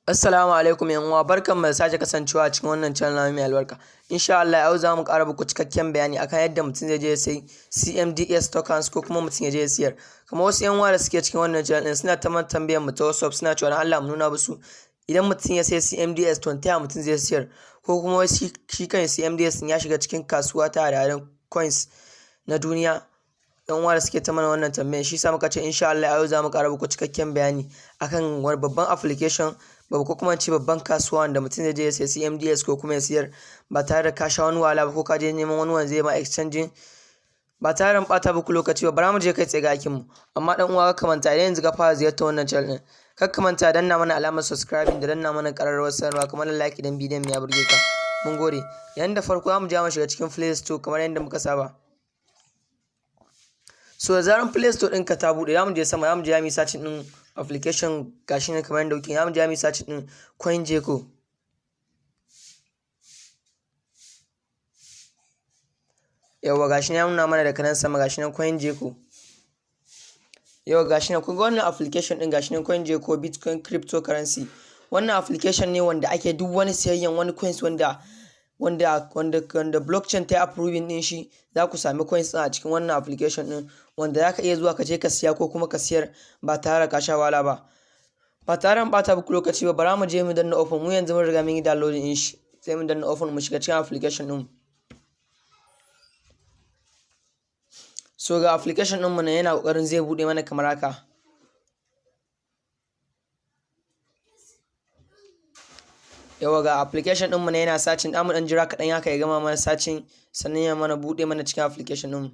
Assalamu alaikum yan uwa, barkanmu da sake kasancewa a cikin wannan channel mai albarka. Insha Allah yau za mu ƙara muku cikakken bayani akan yadda mutum zai je ya sayi CMDS tokens ko kuma mutum ya je ya siyar. Kamar wasu yan uwa da suke cikin wannan channel din suna ta man tambayar mu ta WhatsApp, suna cewa dan Allah mu nuna musu idan mutum ya sayi CMDS to ta mutum zai siyar, ko kuma wai shi kan CMDS ya shiga cikin kasuwa ta hada coins na duniya. Yan uwa da suke ta mana wannan tambayar, shi sa muka ce insha Allah yau za mu ƙara muku cikakken bayani akan wani babban application ba ko kuma ce babban kasuwa wanda mutum zai je ya sayi CMDS ko kuma ya siyar ba tare da ka sha wani wahala ba ko ka je neman wani wanda zai ma exchanging ba tare da ɓata muku lokaci ba. Bara mu je kai tsaye ga aikin mu. Amma dan uwa, ka manta idan yanzu ka fara ziyartar wannan channel din, kar ka manta danna mana alamar subscribing da danna mana ƙararrawar sanarwa, kamar like idan bidiyon ya burge ka. Mun gode. Yayin da farko za mu je mu shiga cikin Play Store kamar yadda muka saba. So da zaran Play Store ɗinka ta buɗe, za mu je sama, za mu je mu yi searching ɗin application. Gashi ne kamar yadda kuke, za mu je mu yi searching ɗin CoinGecko. Yawwa, gashi ne ya nuna mana daga nan sama, gashi nan CoinGecko. Yawwa, gashi nan, kun ga wannan application ɗin, gashi nan CoinGecko Bitcoin cryptocurrency. Wannan application ne wanda ake duk wani siyayyan wani coins wanda blockchain ta yi approving din shi. Za ku sami coins din a cikin wannan application din wanda za ka iya zuwa ka je ka siya ko kuma ka siyar ba tare da ka sha wahala ba. Ba tare da bata muku lokaci ba, bara mu je mu danna open. Mu yanzu mun riga mun yi downloading din shi, sai mu danna open mu shiga cikin application din. So ga application din mu nan yana kokarin zai bude mana kamar haka. Yawa, ga application ɗinmu na yana searching. Mu ɗan jira kaɗan haka ya gama mana searching, sannan ya mana buɗe mana cikin application ɗinmu.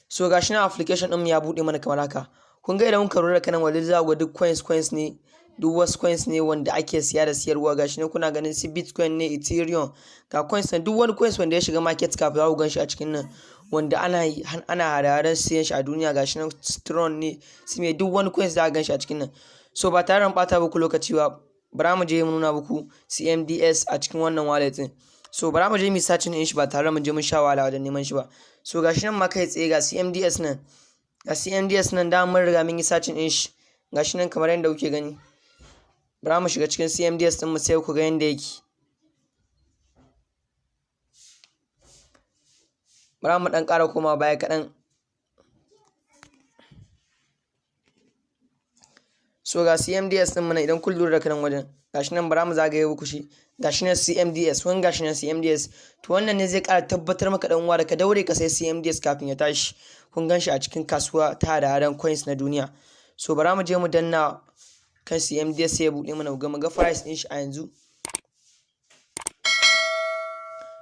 So gashi nan application ɗinmu ya buɗe mana kamar haka. Kun ga idan kuka lura da kanan waje, za ku ga duk coins coins ne, duk wasu coins ne wanda ake siya da siyarwa. Gashi nan kuna ganin su Bitcoin ne, Ethereum, ga coins ne, duk wani coins wanda ya shiga market cap za ku gan shi a cikin nan, wanda ana hada-hadar siyan shi a duniya. Gashi nan Tron ne, su me, duk wani coins za ka gan shi a cikin nan. So ba tare da ɓata muku lokaci ba, bara mu je mu nuna muku CMDS a cikin wannan wallet din. So bara mu je mu searching din shi ba tare mu je mun sha wahala wajen neman shi ba. So gashi nan ma kai tsaye ga CMDS nan, ga CMDS nan da mun riga mun yi searching din shi, gashi nan kamar yadda kuke gani. Bara mu shiga cikin CMDS din mu sai ku ga yadda yake. Bara mu dan ƙara komawa baya kaɗan. So ga CMDS din mana, idan kun lura da kanan wajen, gashi nan, bara mu zagaye muku shi. Gashi nan CMDS, wani gashi nan CMDS. To wannan ne zai ƙara tabbatar maka, dan uwa, da ka daure ka sai CMDS kafin ya tashi. Kun gan shi a cikin kasuwa ta hada-hadan coins na duniya. So bara mu je mu danna kan CMDS sai ya buɗe mana mu ga price din shi a yanzu.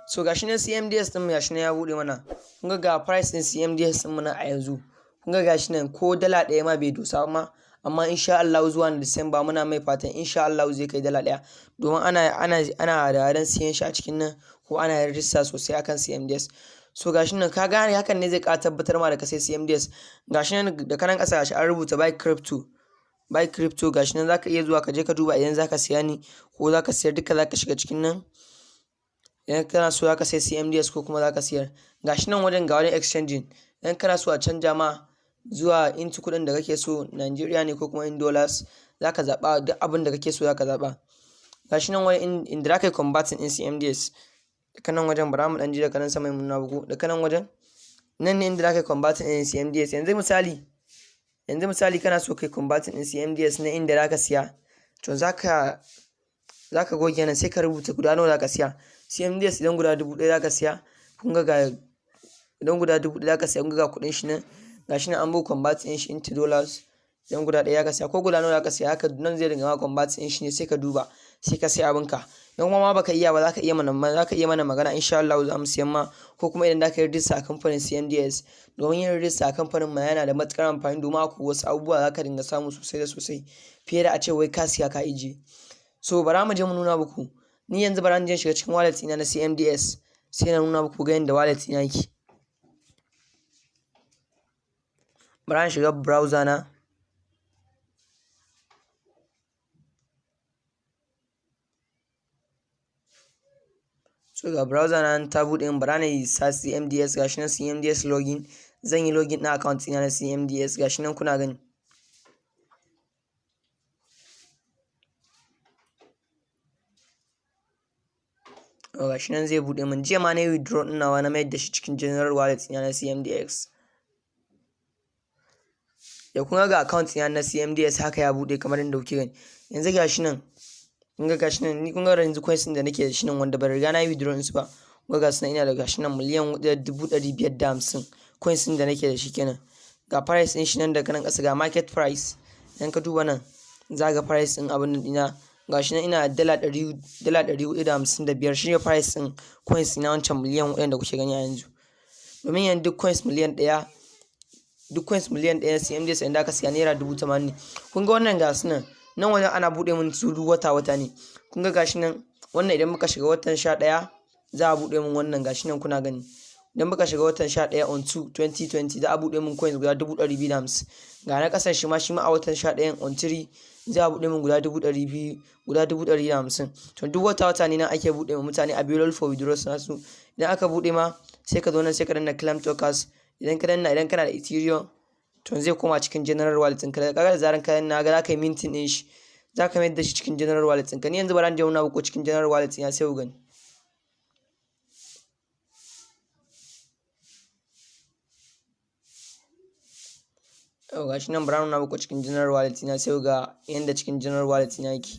So gashi nan CMDS din mu, gashi nan ya buɗe mana. Kun ga price din CMDS din mu nan a yanzu. Kun ga gashi nan ko $1 ma bai dosa ma, amma insha Allah zuwa Disamba muna mai fatan insha Allah zai kai $1, domin ana da siyan shi a cikin nan ko ana rijista sosai akan CMDS. So gashi nan, ka gane hakan ne zai ƙara tabbatar ma da ka sai CMDS. Gashi nan da kanan ƙasa, gashi an rubuta buy crypto, buy crypto. Gashi nan zaka iya zuwa ka je ka duba idan zaka siya ne ko zaka siyar, duka zaka shiga cikin nan. Idan kana so zaka sai CMDS ko kuma zaka siyar, gashi nan wajen, ga wajen exchanging. Idan kana so a canja ma zuwa into kuɗin da kake so, Nigeria ne ko kuma in dollars, zaka zaɓa duk abin da kake so zaka zaɓa. Gashi nan wajen inda zaka yi converting in CMDS, daga nan wajen, bara mu ɗan ji daga nan sama mun na bugu, daga nan wajen nan ne inda zaka yi converting in CMDS. Yanzu misali kana so kai converting in CMDS na inda zaka siya, to zaka goge nan, sai ka rubuta guda nawa zaka siya CMDS. Idan guda 1000 zaka siya, kun ga idan guda 1000 zaka siya, kun ga kuɗin shi nan. Gashi nan an bu convert din shi into dollars. Idan guda ɗaya ka siya ko guda nawa ka siya, haka nan zai dinga ma convert din shi ne, sai ka duba sai ka sai abinka. Idan kuma ma baka iya ba, zaka iya mana magana, insha Allah za mu siyan ma. Ko kuma idan zaka yi rijista a kamfanin CMDS, domin yin rijista a kamfanin ma yana da matukar amfani, domin akwai wasu abubuwa zaka dinga samu sosai da sosai fiye da a ce wai ka siya ka ije. So bara mu je mu nuna muku. Ni yanzu bara je shiga cikin wallet ina na CMDS, sai na nuna muku ga yanda wallet ina yake. Bara in shiga browser na. So ga browser na ta buɗe min. Bara na yi sa CMDS. Gashi nan CMDS login. Zan yi login na account ina na CMDS, gashi nan kuna gani. Gashi nan zai buɗe min. Jiya ma na yi withdraw ɗin nawa, na mayar da shi cikin general wallet ɗina na CMDX. Da kun ga account ɗina na CMDX haka ya buɗe kamar yadda kuke gani. Yanzu gashi nan, kun ga gashi nan, ni kun ga yanzu coins ɗin da nake da shi nan wanda ban riga na yi withdraw ɗinsu ba. Kun ga gasu nan, ina da gashi nan 4,550,000 coins ɗin da nake da shi kenan. Ga price ɗin shi nan daga nan ƙasa, ga market price. Idan ka duba nan, za ga price ɗin abin nan ɗina. Gashi nan ina da $455, shine price ɗin coins na wancan miliyan 4 da kuke gani a yanzu. Domin yanzu duk coins miliyan 1, duk coins miliyan 1 na CMDX idan aka siya ₦80,000 ne. Kun ga wannan, gasu nan, nan wajen ana buɗe min su duk wata wata ne. Kun ga gashi nan, wannan idan muka shiga watan 11 za a buɗe min wannan. Gashi nan kuna gani. Idan muka shiga watan 11 on 2 2020, za a buɗe min coins guda 250,000. Ga na ƙasan shi ma, shi ma a watan 11 on 3 za a buɗe min guda 200,000, guda 150,000. To, duk wata wata ne nan ake buɗe ma mutane available for withdrawals nasu. Idan aka buɗe ma, sai ka zo nan, sai ka danna claim tokens. Idan ka danna, idan kana da Ethereum, to zai koma cikin general wallet ɗinka. Kaga da zaran ka danna, ga za ka yi minting ɗin shi, za ka mayar da shi cikin general wallet ɗinka. Ni yanzu bara in je nuna muku cikin general wallet ɗina, sai ku gani. Yau gashi nan, bara nuna muku cikin general wallet ɗina, sai ku ga yanda cikin general wallet ɗina yake.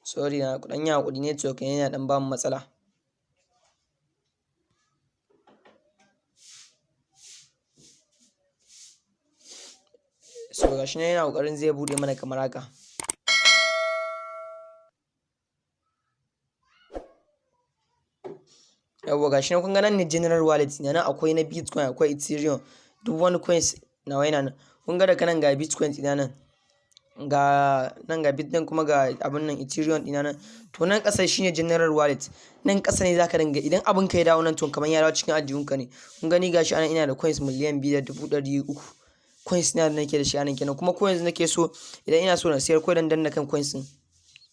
Sorry, na ku ɗan yi haƙuri, network yana ɗan bamu matsala. So gashi nan yana ƙoƙarin zai buɗe mana kamar haka. Yawwa, gashi nan, kun ga nan ne general wallet ɗina. Nan akwai na Bitcoin, akwai Ethereum, duk wani coins nawa yana nan. Kun ga daga nan ga Bitcoin ɗina nan, ga nan ga Bitcoin, kuma ga abin nan Ethereum ɗina nan. To, nan ƙasa shine general wallet. Nan ƙasa ne zaka dinga, idan abin ka ya dawo nan, to kamar ya dawo cikin aljihunka ne. Kun gani, gashi anan ina da coins 2,300,000 coins na da nake da shi anan kenan. Kuma ko yanzu nake so, idan ina so na sayar, ko dan danna kan coins ɗin,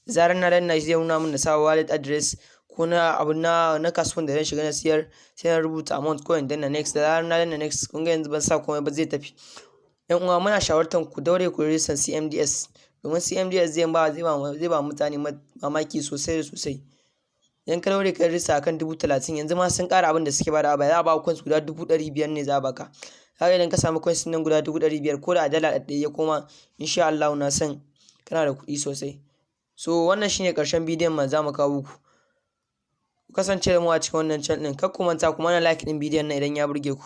zarar na danna shi, zai nuna min na sa wallet address ko na abu na kasuwan da zan shiga na siyar. Sai na rubuta amount ko in danna next. Da zarar na danna next, kun ga yanzu ban sa komai ba, zai tafi. Yan uwa, muna shawartar ku daure ku rijistar CMDS, domin CMDS zai ba mutane mamaki sosai da sosai. Idan ka daure ka rijista akan 30,000, yanzu ma sun ƙara abin da suke bada ba, za a ba coins guda 500,000 ne za a baka. Kaga idan ka samu coins nan guda 500,000, ko da a dala ɗaya ya koma, insha Allah na san kana da kuɗi sosai. So wannan shine ƙarshen bidiyon ma za mu kawo muku. Ku kasance da mu a cikin wannan channel ɗin. Kar ku manta ku mana like ɗin bidiyon nan idan ya burge ku.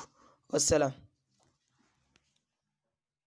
Wassalam.